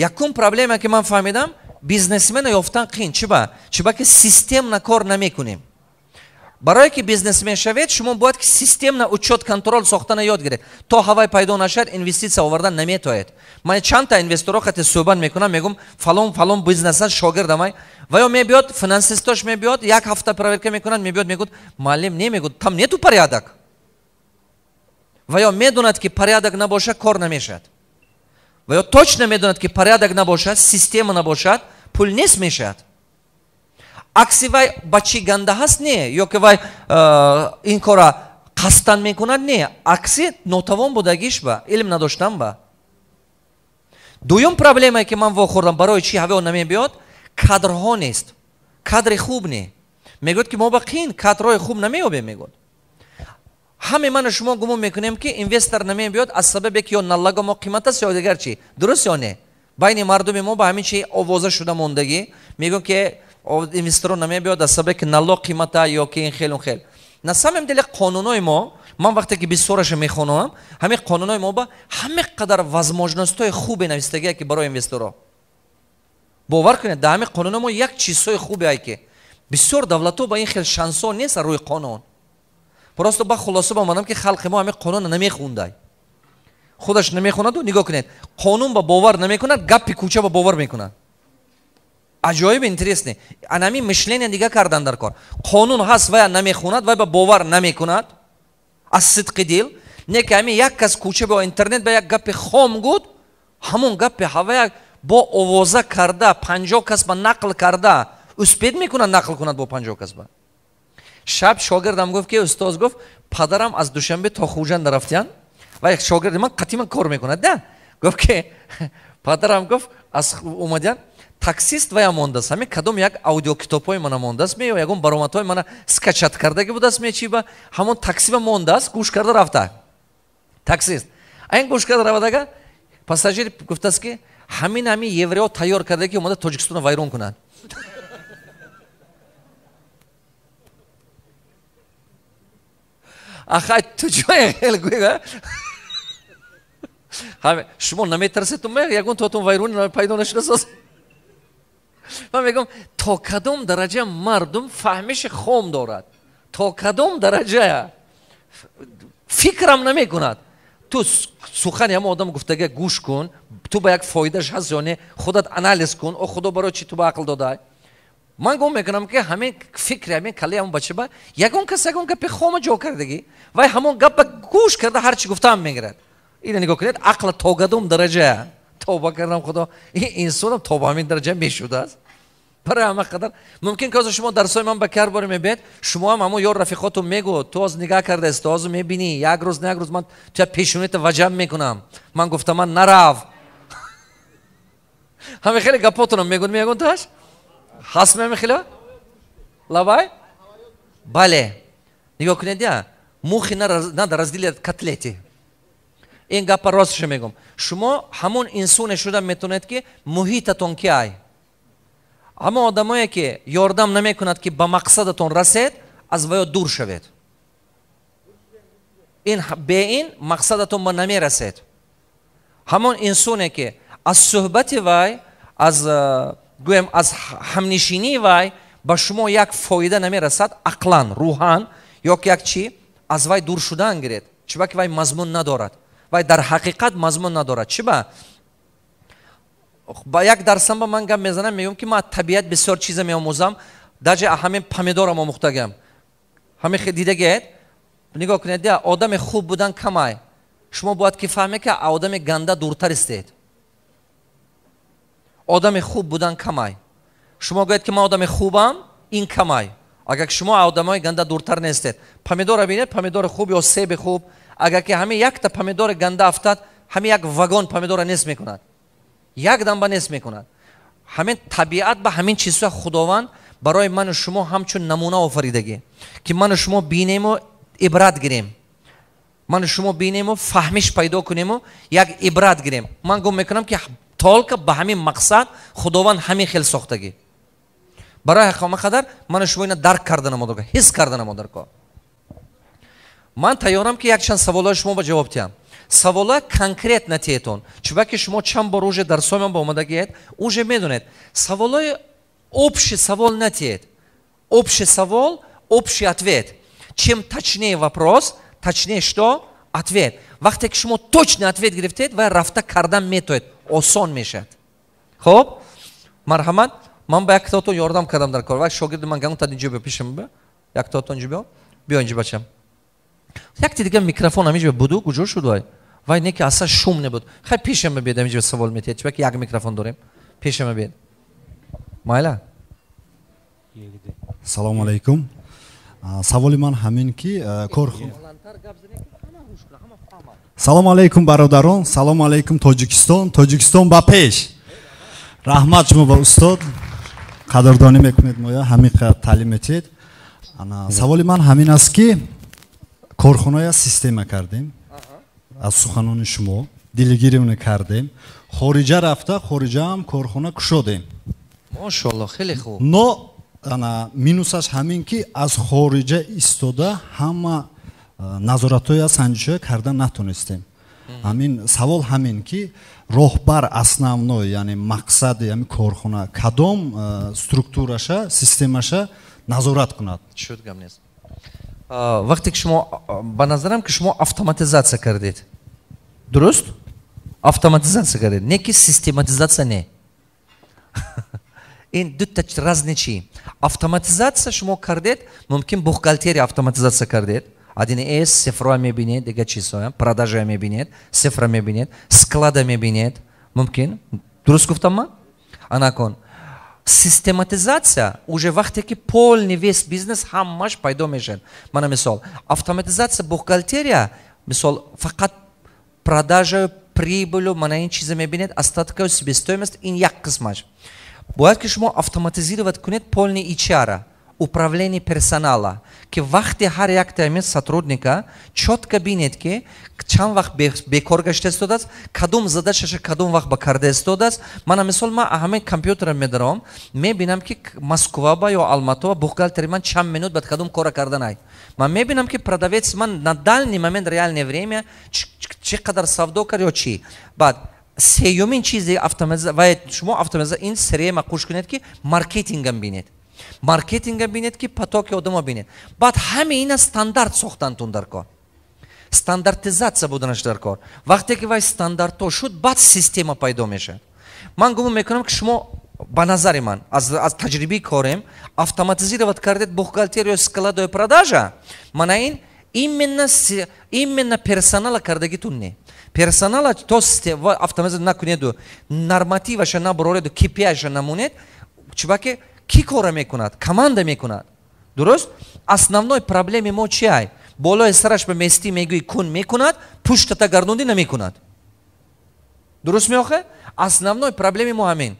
Якум проблема, ки ман фаҳмидам, бизнесмена ёфтан қиин. Чиба? Чиба ки системно кор намекунем. Барое ки бизнесмен шавед, шумо бояд ки системно учёт, контроль сохтана ёд гиред. То ҳавай пайдо нашавад, инвеститсия овардан наметоед. Ман чандта инвесторо қати суҳбат мекунам, мегум, фалон фалон бизнеса шогирдамай, ва ё мебиёд, финансистош мебиёд, як ҳафта проверка мекунад, мебиёд, мегӯд, муаллим, не, мегӯд, там нету порядок. Ва ё медонад, ки порядок набошад, кор намешавад. Ва ё точно медонад, ки порядок набошад, система набошад, пул нест мешавад. Акси вай ба чӣ ганда ҳаст, не, ё ки вай ин кора қасдан мекунад, не, акси нотавон будагиш ба илм надоштан. Ба дуюм проблемае, ки ман вохӯрдам, барои чӣ ҳаво намебиёд, кадрҳо нест, кадри хуб не. Мегӯяд, ки мо ба қиин кадрҳои хуб намеёбем. Мегӯяд, ҳаме ману шумо гумон мекунем, ки инвестор намебиёд аз сабабе ки ё налога мо қимат аст, ё дигар чӣ. Дуруст ё не? Байни мардуми мо ба ҳамин чи овоза шуда мондагӣ. Мегӯям, ки инвесторо намебиёд аз сабабе ки налог қимата ё ки ин хел, он хел. На самом деле қонунҳои мо, ман вақте ки бисёраша мехонам, ҳамин қонунҳои мо ба ҳаме қадар возможностҳои хубе навистагия, ки барои инвесторо, бовар кунед, дар ҳамин қонунҳои мо як чизҳои хубе ай, ки бисёр давлатҳо ба ин хел шансҳо нест рӯи қонун. Просто ба хулоса омадам, ки халқи мо ҳамин қонунро намехундай, худаш намехонаду. Нигоҳ кунед, қонун ба бовар намекунад, гапи кӯча ба бовар мекунад. Аҷоиб, интересный. Анами мышление дига кардан дар кор. Қонун ҳаст, вая намехонад, вай ба бовар намекунад аз сидқи дил. Не ки ҳамин як кас кӯча ба интернет ба як гапи хом гуд, ҳамон гапи ҳавая бо овоза карда, 50 кас ба нақл карда, успеть мекунад нақл кунад бо 50 кас ба. Шаб шогирдам гуфт, ки устоз, гуфт, падарам аз Душанбе то Хуҷанд рафтиян. Ва як шогирди ман қатиман кор мекунад да. Гуфт, ки падарам, гуфт, аз омадян, таксист вая мондааст, ҳамин кадом як аудиокитобҳои мана мондааст ме ё ягон баромадҳои мана скачать кардаги будааст ме, чи ба ҳамон такси ба мондааст, гӯш карда рафта. Таксист айн гӯш карда равадага, пассажир гуфтааст, ки ҳамин еврео тайёр карда, ки омада Тоҷикистонро вайрон кунад. Ахай, ту ҷое хел гӯя, шумо наметарсед, ягон тотун вайрони пайдо нашудасоз? Ман мегӯям, то кадом дараҷа мардум фаҳмиши хом дорад, то кадом дараҷа фикрам намекунад. Ту сухани ҳама одам гуфтага гӯш кун, ту ба як фоидааш ҳаст ё не, худат анализ кун. О Худо, барои чи ту ба ақл додай? Ман гумон мекунам, ки ҳамин фикри ҳамин калаи ҳамон бача ба ягон кас ягон гапи хома ҷо кардагӣ, вай ҳамон гапа гӯш карда, ҳар чи гуфтаам мегирад. Ина нигоҳ кунед, ақла то кадом дараҷа. Тавба кардам, Худо, ин инсонам то ба ҳамин дараҷа мешудааст. Барои ҳама қадар мумкин ки ҳозир шумо дарсҳои ман ба кар боре мебиед, шумо ҳам ҳамон ёр рафиқотон мегӯ, ту ҳозир нигаҳ кардааст, ту ҳозир мебинӣ, як рӯз на як рӯз ман туя пешонита ваҷаб мекунам. Ман гуфтам, ман нарав. Ҳаме хеле гапотонам мегӯд, мегӯн таш ҳаст меҳами хеле лабай. Бале, нигоҳ кунед, я мухи надо разделить котлеты. Ин гапа ростша мегӯм, шумо ҳамон инсоне шуда метавонед, ки муҳитатон ки ай. Ҳамон одамое, ки ёрдам намекунад, ки ба мақсадатон расед, аз ваё дур шавед. Ин бе ин мақсадатон ба намерасед. Ҳамон инсоне, ки аз суҳбати вай, аз гӯем, аз ҳамнишинии вай ба шумо як фоида намерасад, ақлан, рӯҳан ё ки як чӣ, аз вай дур шудан гиред. Чиба ки вай мазмун надорад, вай дар ҳақиқат мазмун надорад. Чиба ба як дарсам ба ман гап мезанам, мегӯям, ки ман табиат бисёр чиза меомӯзам, даже ҳамин помидорам омӯхтагам. Ҳамин дидагиед, нигоҳ кунед, одами хуб будан камай, шумо бояд ки фаҳме, ки одами ганда дуртар истед. Одами хуб будан камай. Шумо гӯед, ки ман одами хубам, ин камай, агар ки шумо одамои ганда дуртар нестед. Помидора бинед, помидори хуб ё себи хуб, агар ки ҳамин якта помидори ганда афтад, ҳамин як вагон помидора нест мекунад, як дамба нест мекунад. Ҳамин табиат ба ҳамин чизҳо Худованд барои ману шумо ҳамчун намуна офаридагӣ, ки ману шумо бинему ибрат гирем, ману шумо бинему фаҳмиш пайдо кунему як ибрат гирем. Ман гум мекунам, ки только ба ҳамин мақсад Худованд ҳамин хел сохтагӣ. Барои ҳама қадар ману шумо ина дарк карда намодарко, ҳис карда намодарко. Ман тайёрам, ки якчанд саволҳои шумо ба ҷавоб диҳам. Саволоя конкретно тиетон, чунки шумо чанд бор уже дарсои ба омадагиед, уже медонед. Саволои общий савол натиед. Общий савол, общий ответ. Чем точнее вопрос, точнее что? Ответ. Вақте ки шумо точный ответ гирифтед, вай рафта кардан метоед, осон мешавад. Хоб, марҳамат. Ман ба яктаотон ёрдам кардам дар кор. Вай шогирди ман ганта инҷо биё, пешам биё, яктаотон инҷо биё, биё инҷо, бачам. Якти дига микрофон ҳаминҷо буду, куҷо шуд вай? Вай не ки асла шум небуд. Хай, пешам биед, ҳаминҷо савол метиҳед, чунки як микрофон дорем. Пешам биед, майла. Салому алайкум. Саволи ман ҳамин ки кор, салому алайкум, бародарон, салому алайкум, Тоҷикистон, Тоҷикистон ба пеш! Раҳмат шумо ба устод, қадрдонӣ мекунед моя, ҳамин қадр таълим метиҳед. Саволи ман ҳамин аст, ки корхоная система кардем, аз суханони шумо делегирование кардем, хориҷа рафта, хориҷаам корхона кушодем. Мошоалло, хеле хуб. Но ана минусаш ҳамин, ки аз хориҷа истода ҳама назоратҳоя, санҷишҳоя карда натонистем. Ҳамин савол ҳамин, ки роҳбар основной, яъне мақсади ҳамин корхона кадом структураша, системаша назорат кунад? Шуд, гап нест. Вақте ки шумо, ба назарам, ки шумо автоматизатсия кардед, дуруст автоматизатсия кардед, не ки систематизатсия не. Ин дута разные чи. Автоматизатсия шумо кардед, мумкин, бухгалтерия автоматизатсия кардед, 1С, цифроа мебинед, дига чизҳоя, продажа мебинед, цифра мебинед, склада мебинед, мумкин. Дуруст гуфтам ман? Анакон систематизатсия уже вақте ки полный весь бизнес ҳамаш пайдо мешавад. Мана мисол, автоматизатсия бухгалтерия, мисол, фақат продажаю, прибылю, мана ин чиза мебинед, остаткаю, себестоимость, ин як қисмаш. Бояд ки шумо автоматизировать кунед полный HR, управление персонала, ки вақти ҳар якта ҳамин сотрудника чётко бинед, ки чанд вақт бекор гашта истодааст, кадом задачаша кадом вақт ба карда истодааст. Мана мисол, ман ҳамин компютерам медаром, мебинам, ки Москваба ё Алматоба бухгалтери ман чанд минут бад кадом кора карданай. Ман мебинам, ки продавец ман на данный момент, реальное время, чӣ қадар савдо кард ё чӣ. Баъд сеюмин чизи вай шумо автоматиза ин CRM қуш кунед, ки маркетингам бинед, маркетинга бинед, ки потоки одамо бинед. Баъд ҳаме ина стандарт сохтантун дар кор, стандартизатсия буданаш дар кор. Вақте ки вай стандартҳо шуд, баъд система пайдо мешавад. Ман гумон мекунам, ки шумо, ба назари ман, аз таҷрибаи корем, автоматизировать кардед бухгалтерию, складою, продажа. Мана ин именно персонала кардагитун не. Персонала то автоматизировать накунеду, нормативаша набарореду, KPI-ша намонед. Чубаки кӣ кора мекунад? Команда мекунад, дуруст? Основной проблеми мо чи ай? Болои сараш ба местӣ мегӯӣ, кун, мекунад, пуштата гардондӣ, намекунад. Дуруст меохе? Основной проблеми мо ҳамин.